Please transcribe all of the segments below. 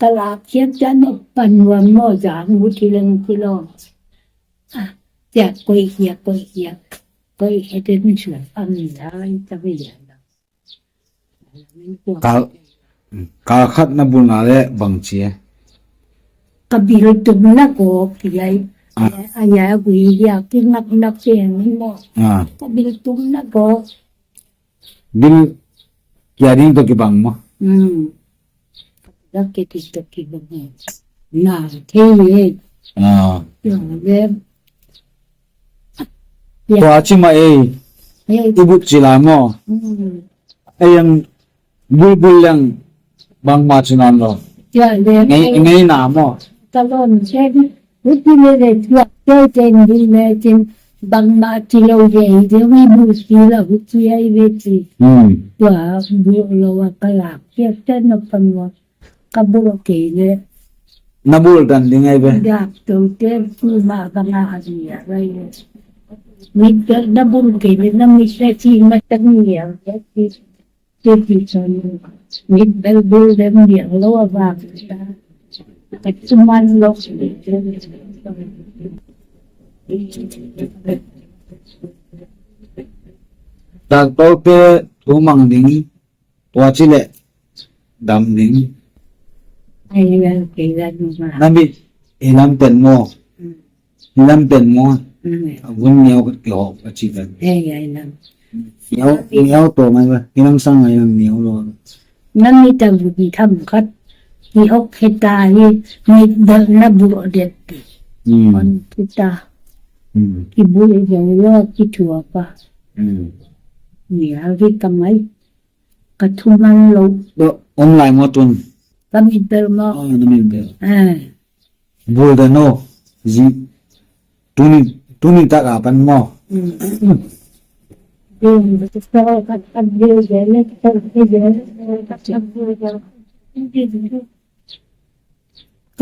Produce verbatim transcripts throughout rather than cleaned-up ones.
Kala kiam cha no pan wa mo ja mu ti leng ti lo. Ah, ya koi ya koi ya. Koi he de mi shu am ni da ta ve ya. Kal, kal khat na bul na le bang chi e. Ka bil tum na ko ki ai. Ah. Ai ai gui ya ki nak nak che ni mo. Ah. Ka bil tum na ko. Bil kia ding to kibang mo. Hmm. Dak ke ti to kibang mo. Na, thei ye. Ah. Ya, le. Ya. Tua chi ma e. Ye. Ibut chi la mo. Hmm. Ayang bulbul yang bang ma chi nan lo. Ya, le. Ngai, ngai na mo. Talon, che. Huti le le tua, tua ten din le ten bang ma ti lo ve, de wi bu ti la huti ai ve ti. Hmm. Tua bu lo wa ka la, ke te no pan wa. Ka bu lo ke le. Na bul dan ding ai ve. Da to te tu ma ka ma a di ya, right. Mi ke na bu ke le, na mi se ti ma ta ni ya, ya ti. Titi chun, mit bel bel dem diang lo a vang. Ka chuman lo. Doctor te thu mang ding, tua chi le dam ding. Ai, ai, ai, ai, ai. Na mit, ilam pen mo. Hmm. Lam pen mo. Mm. A vun neo ka kihok a chi pen. Ei, ei, lam. Neo, neo to mai ba. Hilang sang ai lam neo lo. Nam ni ta vun tham khat. Kihok he ta hi, ni dal na bu det ti. Mm. On kita. Mm. Ki bu e jo lo ki thua pa. Mm. Ni a vi ka mai. Ka thu man lo. Do, online mo tun. Ka mit bel mo. Oh, na mit bel. Eh. Bul da no. Ji. Tuni, tuni ta ka pan mo. Mm. Ka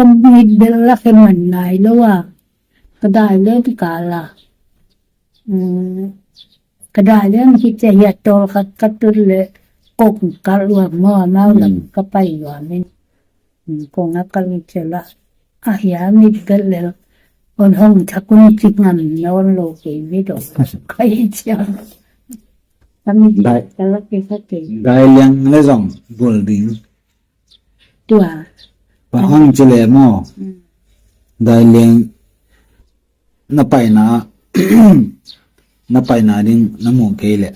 mit bel la ke man nai lo a. Ka dai le ti ka la. Mm. Ka dai le ti che ya tol ka, ka tu le kok ka lua mo ma la ka pai lua min. Kong a kal ni che la. A hia mi gal le. On hong tha kun chi ngam non lo ke mi do. Kai chia. Kami dai, kala ke sa ke. Dai liang le jong bul ding. Tua. Pa hang che le mo. Mm. Dai liang na paina, na paina ding na mu kei le.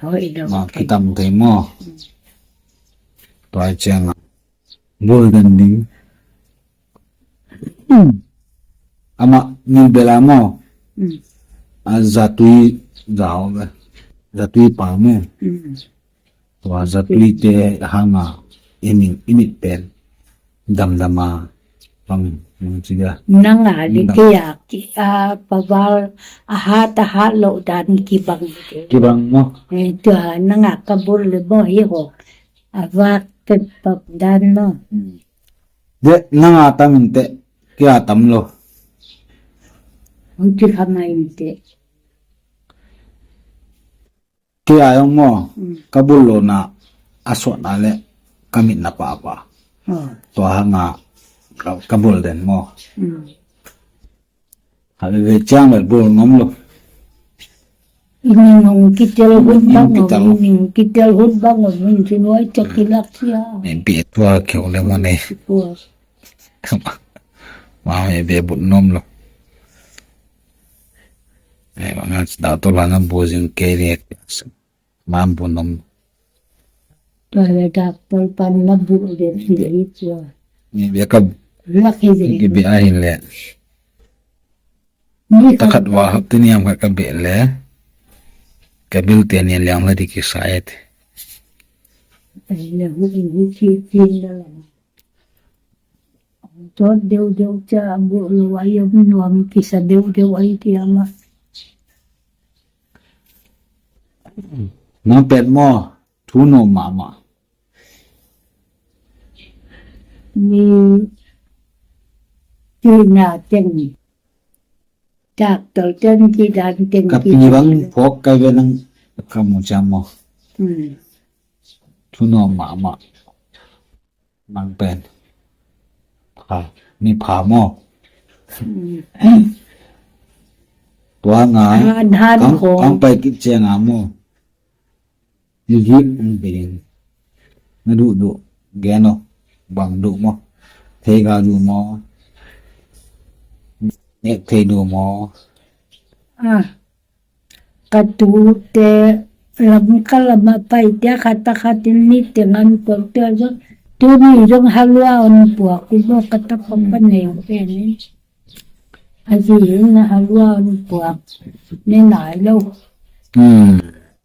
Hoi do. Ma kitam thei mo. Mm. Tua chang a. Bul dan ding. Ama ni bela mo. Mm. A zatui zao ga. Zatui pa mo. Mm. Tua zatui te hanga imit, imit pen. Dam dam a. Pang, pang chiga. Nanga li dam. Ke a, ki a paval a hat a hat lo dan kibang. Kibang mo. Eh, tua nanga kabul le mo hi ho. A vak te pap dan mo. Hmm. De, nanga tam inte, kia tam lo. Hung ti kha mai inte. Kia jong mo, hmm, kabul lo na, asot na le, kamit na pa pa. Oh. Tua hanga, ka, kabul den mo. Hmm. Hale ve chang le bol ngam lo. Ini nung kitel hut bang, ini nung kitel hut bang, min chin wai chak kilak sia. Min pi tua keu le mo ne. Tua. Ma me be but nom lo. Eh, ma nga da to la na bo jing ke le. Mam bu nom. Tua le doctor pan na bu de ti le hi tua. Ni be ka. Lak hi de. Ki be a hin le. Ni ka. Takhat wa hap te ni am ka be le. Ka bil te ni liang la di ki sa et. Ai le hu hu ki ki la. Tot deu deu cha bu lo ai am nuam kisa deu deu ai ti ama. Nang pet mo, thu nom mama. Ni, ti na teng. Doctor teng ti dan teng. Ka pi bang phok ka ve nang ka mu cha mo. Hmm. Thu nom mama. Mang pen. Pha, mi pha mo. Tua nga. Han, han kang, kong. Kang pai kit che nga mo. Ni hi, um, bilin. Na du du. Geno. Bang du mo. Thei ga du mo. Nek thei du mo. Ah. Ka tute lam ka lam a pai tia khat a khat in ni te ngan ko te jo. Tuni jong halua on puak ku mo ka ta ko ka nei pe ni. Aji na halua on puak. Ni nai lo. Hmm.